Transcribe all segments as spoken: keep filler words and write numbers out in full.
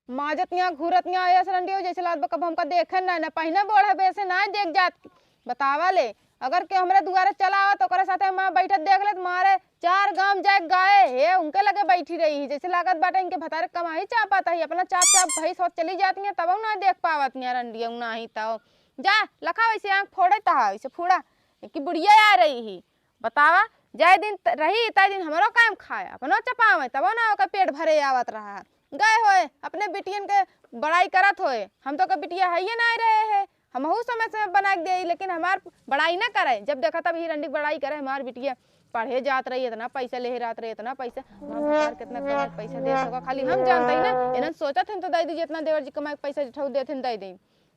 माजत यहाँ घूरत यहाँ ऐसे रंडियो जैसे लागत बा कब हमका देखे ना, ना पहिने बोढ़ है वैसे ना देख जात। बतावा ले, अगर केहू हमरे दुआरे चला आवत ओकरे साथे मैं बैठत देख लेत मारे चार गाम जाए गाए हे उनके लगे बैठी रही ही। जैसे लागत बाटे इनके भतारे कमाही चापत ही, अपना चाप चाप भई सोच चली जाती है तब ना देख पावत नहीं रंडियो ना ही तो। जा लखा वैसे आँख फोड़े तहा वैसे फूड़ा कि बुढ़िया आ रही ही। बतावा, जय दिन त-, रही तय दिन हमरो काम खाए, अपनो चपावे, तबो ना ओकर पेट भरे आवत रहा। गए होए अपने बिटियन के बड़ाई करत होए, हम तो के बिटिया हइये ना रहे है, हमहू समय समय बना के देई, लेकिन हमार बड़ाई ना करे। जब देखा तब ही रंडी के बड़ाई करे, हमार बिटिया पढ़े जात रही, इतना पैसा ले रहत रही, इतना पैसा, हमार भतार कितना कमाई के पैसा देत होगा, खाली हम जानते ही ना। इन्हन सोचत हन तो दे दीजिए, इतना देवर जी कमाई के पैसा जिठऊ देत हन दे देई,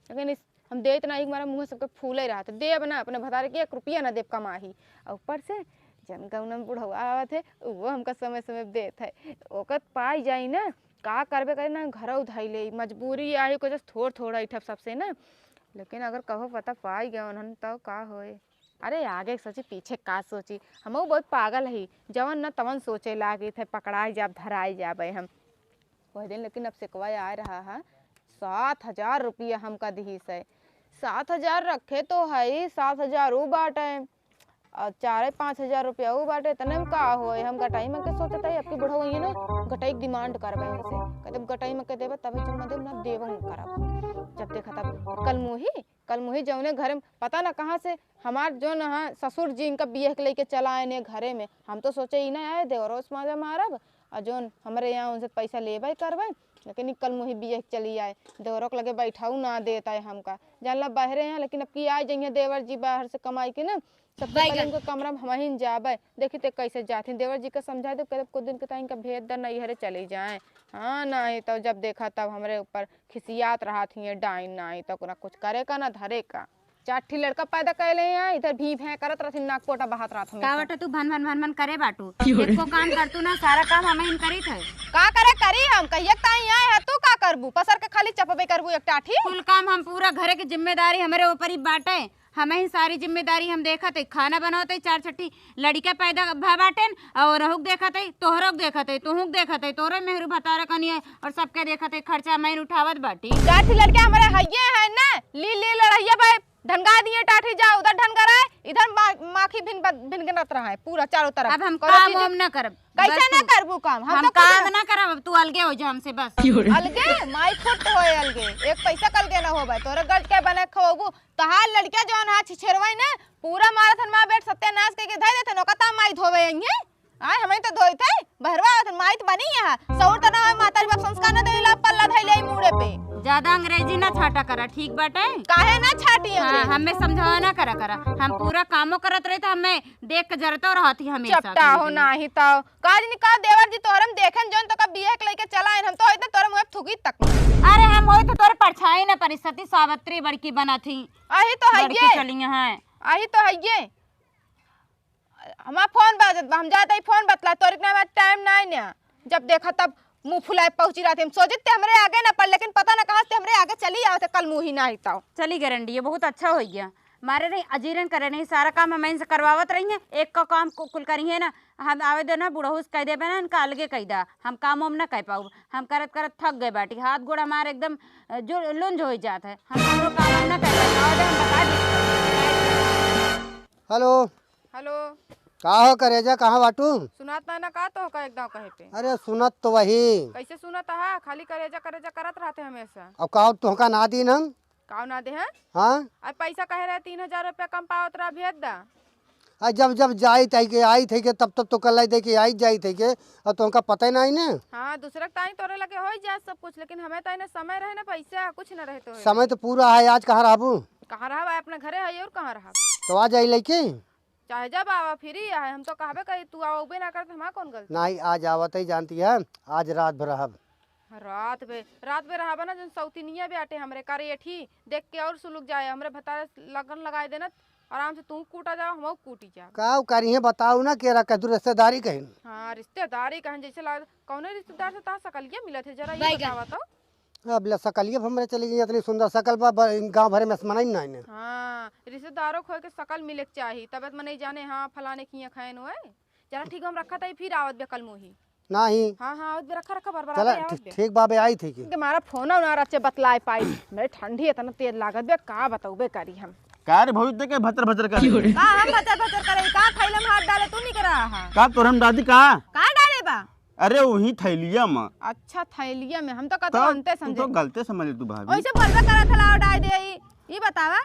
लेकिन इस हम देत ना एक मारा मुँह सबके फूले रहत, देब ना अपने भतारे के एक रुपया ना देब कमाही। और ऊपर से जन गौना में बुढ़वा आवत है, वो हमका समय समय देत है। ओकर पाई जाई ना, का करबे करे ना, घरौ धई ले, मजबूरी आई, को जस थोड़ थोड़ ऐठब सबसे ना। लेकिन अगर कहो पता पाई गए उन्हन तो का होए? अरे आगे सोची पीछे का सोची, हमहू बहुत पागल ही, जवन न तवन सोचे लागित है, पकड़ाई जाब धराई जाबे हम। वह दिन लेकिन अब सिकवा आए रहा है, सात हजार रुपया हमका दिहिस है। सात हजार रखे तो है, सात हजार ऊ बाटे और चारे पाँच हजार रुपया ऊ बाटे, इतने में का होए? हम गटाई में के सोचत है, अब की बुढ़ऊ होइए ना, गटाई के डिमांड करबे उनसे, कहते गटाई में के देबे तबे चुम्मा देब, ना देबो न करब। जब देखा तब कल मुही कल मुही जौने घरे में पता ना कहाँ से हमार जौन ह ससुर जी इनका बियाह के लेके चला आए ने घरे में। हम तो सोचे ई ना आए देवरो से माजा मारब और जौन हमरे यहाँ उनसे पैसा लेबे करबे, लेकिन ई कल मुही बियाह के चली आए, देवरो के लगे बैठाऊ ना देत आए हमका। जान ला बहरे हैं, लेकिन अब की आ जइहें देवर जी बाहर से कमाई के ना, सबसे पहले उनके कमरा में हमहिन जाबे। देखी ते कैसे जाथिन, देवर जी का समझा दे, कहते कुछ दिन के ताई इनका भेज द, नैहरे चली जाए। हाँ, नहीं तो जब देखा तब हमरे ऊपर खिसियात रहत हिये डाइन, नाई तो ना कुछ करे का ना धरे का। चार ठी लड़का पैदा कैले हैं, इधर भी भैं करत रहथिन, नाक पोटा बहात रहत हमेशा। का बाटे तू भन भन भन भन करे बाटू? एको काम कर तू ना, सारा काम हमहिन करीत है। का करे करी हम, कहिए ताई आए है, तू का करबू? पसर के खाली चपबे करबू एक टाठी। कुल काम हम पूरा घरे के जिम्मेदारी हमरे ऊपर ही बाटे, हमहिन सारी जिम्मेदारी हम देखत है, खाना बनावत है, चार छठी लड़िका पैदा भ-, बाटेन, और ओहू के देखत है, तोहरो के देखत है, तोहू के देखत है, तोहरे मेहरू भतारा कनी है, और सबके देखत है, खर्चा हमहिन उठावत बाटी। चार ठी लड़िका हमरे हइये है ना, ली ली लड़इया भाई, ढनगा दिए टाठी जा, उधर ढनगराए, इधर मा-, माखी भिन ब-, भिनगनत रहा है पूरा चारों तरफ। अब हम कोनो काम चीज वाम ना करब। कैसे बस ना तू करबू काम? हम हम तो कुछ काम ना ना करब, अब तू अलगे हो जा हमसे बस। अलगे? माई खुट होए अलगे, एक पैसा के अलगे ना होबे, तोरे गर्ज के बने खवबू, तहार लड़िका जौन हा छिछेरवई ने, पूरा मारत हन माँ बेट सत्यानाश कइके धइ देत हन, ओका ता माई धोवे अइहें। आय, हमई तो धोइत है, बहरवा आवत हन, माई तो बनी यहाँ। सौर तना होय, मातारी बाप संस्कार न देला, पल्ला धइले आई मूड़े पे। ज्यादा अंग्रेजी ना छाटा करा, ठीक बाटे? काहे ना छाटी हाँ, अंग्रेजी? हमें समझावा ना करा करा। हम पूरा कामो करत रही तो हमें देख के जरतो रहत ही हमेशा चपटा हो अंग्रेजी। नाही तो। का जनी का देवर जी तोहरे में देखेन जौन तो का बियाह के लइके चला आइन, हम तो होइत ना तोरे मुँह थुकी तक। अरे हम होइत तो तोरे परछाई ना परी, सती सावित्री बड़की बनत ही। अही तो बड़की हइये। चली हैं। अही तो हइये। हमार फोन बाजत बा, हम जात हई फोन बतला, तोरे के नाम आज टाइम नाई ना। जब देखा तब मुँह फुलाए पहुँची रहत ही। हम सोचित ते हमरे आगे ना पड़, लेकिन पता ना कहाँ से हमरे आगे चली आवत है, कल मुँही ना ही ताओ। चली गए रंडिया, बहुत अच्छा होइ गया। मारे नहीं, अजीरन करे नहीं, सारा काम हम इनसे करवावत रही हैं, एक का काम कु-, कुल करी है ना, हम आवे दे ना, बुढ़ऊ से कह देबे ना, इनका अलगे कह दा, हम काम वाम ना कह पाऊ, हम करत करत थक गए बाटी, हाथ गोड़ हमारे एकदम, अ, जो लुंज हो जात है, हम पूरा काम वाम ना कह पाऊ, आवे दे, हम बता दी। हेलो। हेलो। का हो करेजा, कहाँ बाटू? सुनात ना, ना का तो का एकदम कहे पे। अरे सुनत तो वही। कैसे सुनत हा? खाली करेजा करेजा करत रहते हमेशा। अब का तुहका ना दीन हम? काव ना दे हैं? हाँ? अब पैसा कहे रहे तीन हजार रुपया कम पावत रहा, भेज दा। आ जब जब जाई थई के आई थई के तब तब तो कल्लाई दे के आई जाई थई के, और तुमका पता ही ना आई ना। हाँ, दूसरे के ताई तोरे लगे हो जाए सब कुछ, लेकिन हमें ताई ना समय रहे ना पैसा, कुछ ना रहे तो है। समय तो पूरा है, आज कहाँ रहबू? कहाँ रहब, अपने घरे है और कहाँ रहब? तो आ जाई लइके। चाहे जब आवा, फ्री है, हम तो कहबे करी, तू आवे ना करत, हमार कौन गलती? नहीं, आज आवत ही जानती है, आज रात भर रहब। रात भर, रात भर रहबा ना, जौन सौतिनिया बाटे हमरे, करे एठी देख के और सुलुक जाए, हमरे भतारे लगन लगाए देना, आराम से तू कूटा जाओ, हमहू कूटी जाओ। का करी है बताओ ना, केरा कह तू रिश्तेदारी कहिन। हाँ, रिश्तेदारी कहिन, जैसे लाग, कौने रिश्तेदार से तहार सकलिया मिलत है, जरा ये बैगन। बतावा तो। अब ले सकलिया हमरे चली गई, इतनी सुंदर सकल बा, ब-, गाँव भरे में असमाना ही ना है। हाँ, रिश्तेदारों खोए के सकल मिले के चाही, तब तो मनई जाने, हाँ, फलाने की खैन हुए। चला ठीक, हम रखा था, फिर आवत बे कल मोही। नाही। हाँ, हाँ, आवत बे, रखा, रखा, बरबरात चला, है, आवत ठीक, बे। ठीक बा बे, आई थी कि? के मारा फोन ना रचे बतलाए पाई। मेरे ठंडी इतना तेज लागत बे, का बतौबे करी हम। का रे भौजी, देखे भतर भतर कर रही? का हम भतर भतर करे? का थैला में हाथ डाले तू निकरा हा? का तोर हम दादी का? का डाले बा? अरे वही थैलिया में। अच्छा, थैलिया में। हम तो कहते तब अंते तू समझे। तो गलते समझ ले तू भाभी। ओइसे बोलबे करत हला, डाल दे ई। ई बतावा,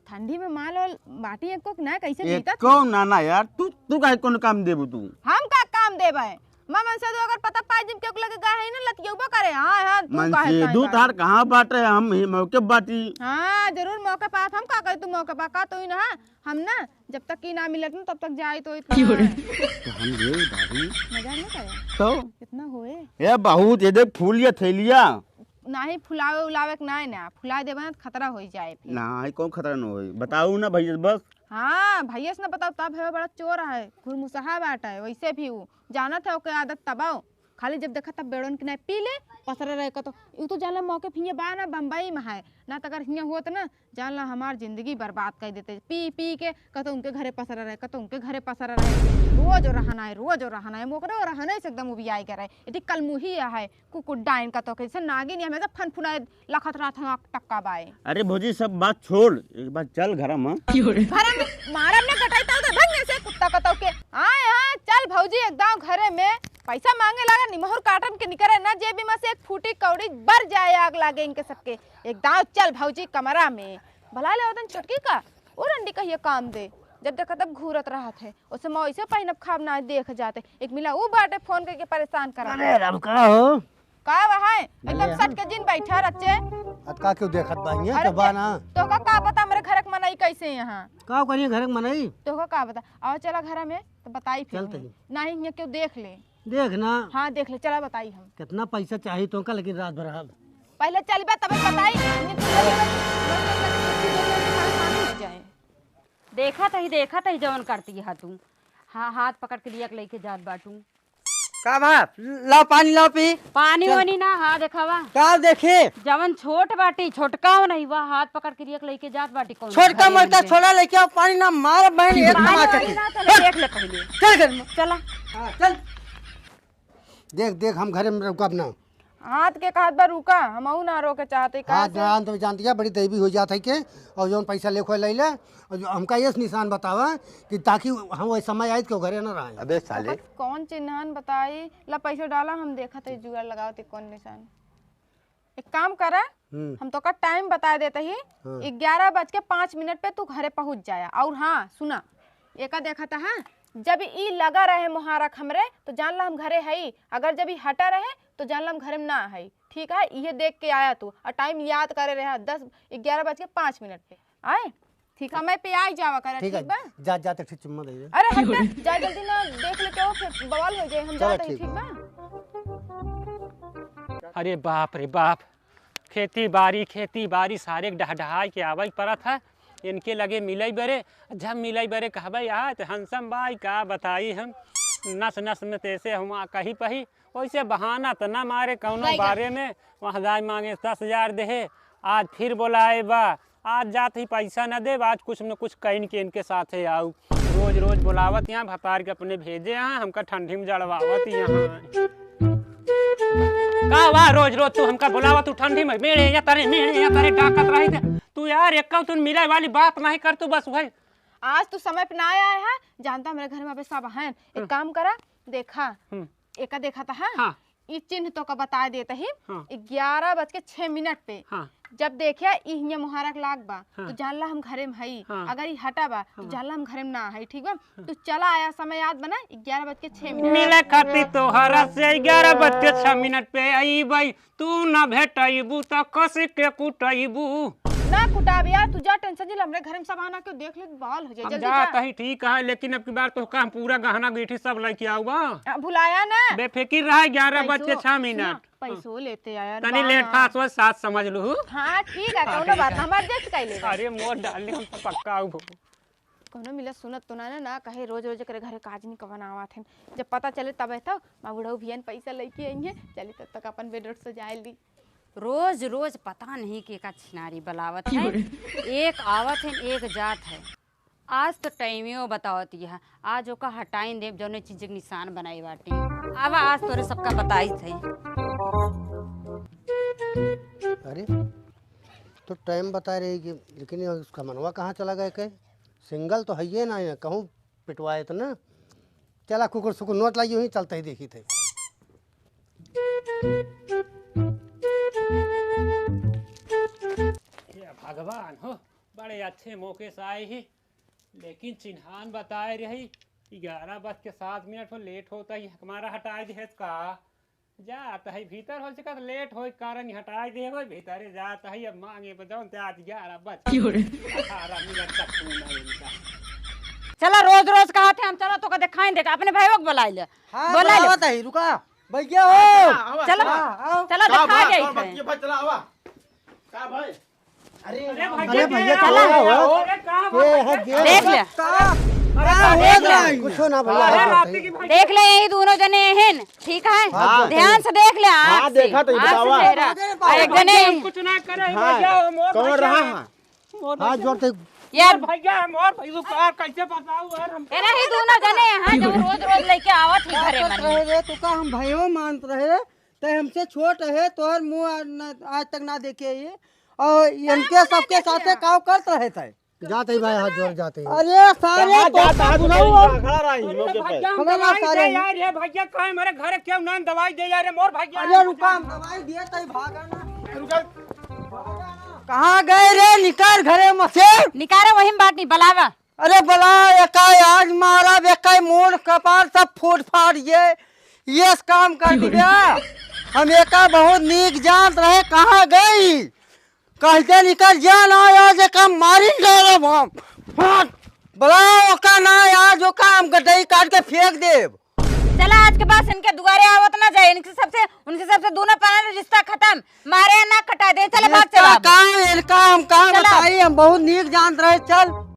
ठंडी में माल वाल बाटी एको ना, कैसे बीतत एको है? ना, ना यार, तू, तू काहे कौन काम देबू तू? हम का काम देबे? माँ मनसेदू अगर पता पाई जिम के लगे गए है ना, लतियौबा करे। हाँ, हाँ, तू काहे मनसेदू ताई तार बाटी? कहाँ बाटे? हम ही मौके बाटी। हाँ, जरूर मौके पास। हम का करी तू मौके पा? का तू ही ना है? हम ना, जब तक की ना मिलत ना, तब तक जाए तो इतना क्यों रे? है। तो हम ये भाभी। मजा नहीं करे। तो? कितना होए? ये बहुत, ये देख फूल ये थैलिया। नाही फुलावे उलावे के नाही ना, फुला देबे ना त खतरा होई जाए फिर। नाही, कौन खतरा न होई, बताऊ ना भैया बस। हाँ, भैया से ना बताओ, तब है बड़ा चोर है, घुरमुसहा बाटा है, वैसे भी उ जानत है ओके आदत तबाओ, खाली जब देखा तब बेड़न के नाही पी ले, पसरा रहे कतो, उ तो जान ला मौके फिर ये बा ना बम्बई में है, ना त अगर हियाँ होत ना, जान ला हमार जिंदगी बर्बाद कर देते, पी पी के कतो उनके घरे पसरा रहे, कतो उनके घरे पसरा रहे, रोज रहना है, रोज रहना है, मोकरे रहने से एकदम उबियाई करे, इतनी कलमुही है, कुकुर डाइन का तो कैसे नागिन, ये हमेशा फनफुनाए लखत रहत है, आँख टक्का बाए। अरे भौजी, सब बात छोड़, एक बार चल घर में। घर में मारब ना कटाई तो भाग में से कुत्ता का तो के। आए हाँ, चल भौजी, एकदम घरे में पैसा मांगे लागा, निमहुर काटन के निकरे ना, जेबी में से एक फूटी कौड़ी बर जाए, आग लागे इनके सबके। एकदम चल भौजी कमरा में, भला ले ओदन छोटकी का, ओ रंडी कहिए काम दे, जब देखा तब घूरत रहत है। ओसे मैं ओइसे पहिनब खाब ना देख जाते। एक मिला उ बाटे फोन करके परेशान करा। अरे राम, का हो? का बा है? एकदम अरे सट के जिन बैठा रच्चे। अत का क्यों देखत बा? ये अरे तो बा ना। तोहका का पता हमरे घर के मनई कैसे यहाँ? का करिए घर के मनई? तोहका का पता? आओ चला घर में तो बताई फिर चल वहीं। तनी। नाही हियाँ क्यों देख ले। देख ना। हाँ देख ले, चला बताई हम। कितना पैसा चाहिए तोहका, लेकिन रात भर रहब। पहले चलबे तबे बताई। हियाँ क्यों देख ले? परेशान हो जाए। देखत ही, देखत ही जवन करती है तू। हाँ, हाथ पकड़ के लिया के लेके जात बाटू। का बा? लाओ पानी, लाओ पी। पानी चल। वानी ना, हाँ देखावा। का देखी? जवन छोट बाटी, छोटका हो नहीं, वह हाथ पकड़ के लिया के लेके जात बाटी कौन? छोटका घरे मोटका में। छोड़ा, लेके आओ पानी ना, मार बहन एक पानी मार वानी के। ना, चले देख ले पहले। चल घर में। चला। हाँ, चल। देख, देख, हम घरे में रुकब ना। हाथ के कहत बा रुका, हमहू ना रोके चाहते, काहे हाथ से? ना, हम तो जानती है, बड़ी दैवी हो जात है के, और जौन पैसा लेखो ले ले, और जो हमका ये निशान बतावा कि ताकि हम वही समय आइत के घरे ना रहे। अबे साले। ओकर कौन चिन्हान बताई? ला पैसा डाला, हम देखत है जुगाड़ लगावत है कौन निशान। एक काम करा, हम्म। हम तोका टाइम बता देते ही, हाँ। ग्यारह बज के पाँच मिनट पे तू घरे पहुँच जाया। और हाँ, सुना, एका देखा था, हाँ, जब ई लगा रहे मुहारक हमरे, तो जान ला हम घरे हई। अगर जब ई हटा रहे, तो जान ला हम घरे में ना हई। ठीक है, इहे देख के आया तू, और टाइम याद करे रहा, दस, ग्यारह बज के पाँच मिनट पे आए। ठीक, समय पे आई जावा करा, ठीक ठीक है, बा? जा, जा, तो ठीक चुम्मा दे दे। अरे हट, जा जल्दी ना, देख ले क्या हो, फिर बवाल हो जाए, हम चलो, जाते हैं, ठीक ठीक बा। बा? अरे बाप रे बाप, खेती बारी, खेती बारी, सारे के डहडहाई के आवई परत है। इनके लगे मिलई बरे, जब मिलई बरे कहबे, "आ, त हंसम बाई, का बताई हम, नस नस में तैसे हम आ कही पही।" वैसे बहाना त ना मारे कौनो बारे में, वहाँ जाए मांगे दस हजार देहे, आज फिर बोलाए बा, आज जात ही पैसा न देब, आज कुछ न कुछ कहीं के इनके साथे आऊ। रोज रोज बोलावत यहाँ भतार के अपने भेजे यहाँ, हमका ठंडी में जड़वावत यहाँ। का हुआ, रोज रोज तू हमका बोलावत, तू ठंडी में मेरे या तरे, मेरे या तरे डाकत रही थे। तू यार एक तू मिले वाली बात नहीं कर तू, बस वही। आज तू समय पे ना आया है, जानता मेरे घर में अबे सब हैं। एक हाँ। काम करा, देखा, हम्म। एका देखा था, हाँ? हाँ। ई चिन्ह तोका बता देत ही, हाँ। ग्यारह बज के छह मिनट पे। हाँ। जब देखिया ई हियाँ मुहारक लाग बा, हाँ। तो जान ला हम घरे में हई। हाँ। अगर ई हटा बा, तो हाँ। जान ला हम घरे में ना हई, ठीक बा? हाँ। तू चला आया, समय याद बना, ग्यारह बज के छह मिनट। मिले खातिर तोहरा से ग्यारह बज के छह मिनट पे आई बाई, तू ना भेटैबू त कस के कुटैबू। ना कुटाब यार, तू जा, टेंशन जिल, हमरे घरे में सब आना क्यों देख ले, बवाल हो जाए, हम जल्दी जा। जात ही ठीक है, लेकिन अब की बार तोहका हम पूरा गहना गीठी सब लेके आऊबा। आ, भुलाया ना। बेफिकिर रहा, ग्यारह बज के पैसो, छह मिनट। सुना, पैसो लेते आया, तनी लेट ना। फास हो, साथ समझ लू। हाँ, ठीक है, कौनो अरे बात ना, यार। हम adjust कर लेबे। अरे मोर डार्लिंग, हम तो पक्का आऊ। कौनो मिला सुनत तो ना, ना, ना कहे, रोज रोज एकरे घरे काज नहीं कवन आवत हन। जब पता चले तबे तो, माँ बुढ़ऊ भियन पैसा लेके आई हैं, चली तब तक अपन bed उठ सजाए ली। रोज रोज पता नहीं के का छिनारी बलावत है। एक आवत है, एक जात है। आज तो टाइमियो बतावत यह, आज ओका हटाइन देब जौने चीज के निशान बनाई बाटी। आवा आज तोरे सबका बताई थे। अरे, तो टाइम बता रही कि, लेकिन ये उसका मनवा कहाँ चला गया के? सिंगल तो है ये ना, ये कहूँ पिटवाए तो ना। चला कुकुर सुकुर नोट लाइयो ही, चलते ही देखी थे। हे भगवान हो, बड़े अच्छे मौके से आए ही, लेकिन चिन्हान बताए रही, ग्यारह बज के सात मिनट हो लेट होता ही, हमारा हटाए दे का? जात ही भीतर हो चुका तो लेट होई कारण ही हटाए दे हो भीतरे जात ही, अब मांगे बजाओ ते आज ग्यारह बज के अठारह मिनट तक फोन आई इनका। चला रोज रोज कहा थे हम, चला तोका देखाइन देख, अपने भाइयों को बुलाई ले। हाँ, बुलावत ही, रुका। भैया हो। हाँ, आवा, चलो, आवा। हाँ, आओ। चलो, का देखा भाई, जाई का थे। बतिया भाई, चला आवा। का भाई? अरे, अरे भैया, अरे भैया, चला। का हो? अरे का हो? ये है, देख ले। का? अरे का हो देख ले। भाई? कुछ ना भैया, अरे आप रात बताइए। की भाई। देख ले, यही दोनों जने हैं, ठीक है? हाँ। ध्यान से देख ले, आँख हाँ, से, देखा तो आँख से बतावा। चेहरा। अरे और एक भैया, जने हम कुछ ना करे, हाँ, भैया, हम और कौन भैया रहा हैं। है? मोर हाँ, भैया। जोर से। यार। मोर भैया, मोर भैया, का कैसे बताऊं यार हम? ए, नहीं, दोनों जने यहाँ जो रोज रोज लेके आवत ही घरे का मनी। करत रहे रे, तो का हम भाइयों मानत रहे, ते हमसे छोट है, तोहर मुंह आज न, आज तक ना देखे ये, और इनके सबके साथे काव करत रहे थे। जाते ही भाई, हाथ जोड़ जाते ही। अरे सारे कहाँ तो जाता है, बुलाओ। तो खड़ा रहा ही मौके पे। भैया, हम खड़ा रहा दवाई दे सारे। यार, ये भैया, काहे मेरे घरे क्यों ना दवाई दे यार, मोर भैया। अरे रुका, हम दवाई दिए तई भागा ना। रुका। कहाँ गए रे? निकाल घरे में से। निकाले वही में बाटी, बलावा। अरे बला, एका आज मारा, एका मोर कपार सब फूट फाड़ ये, ये काम कर दिया। हम एका बहुत नीक जानत रहे, कहाँ गई? कहते निकल जा ना, आज एका मारी डालब हम। फट। बला ओका ना, आज ओका हम गड्ढई काट के फेंक देब। चला, आज के बाद इनके दुआरे आवत ना जाए, इनके सबसे, उनके सबसे दोनों पाना रिश्ता खत्म, मारे ना कटा दे। चला, भाग, चला रिश्ता अब। का, इनका हम का चला। बताई, हम बहुत नीक जानत रहे। चल।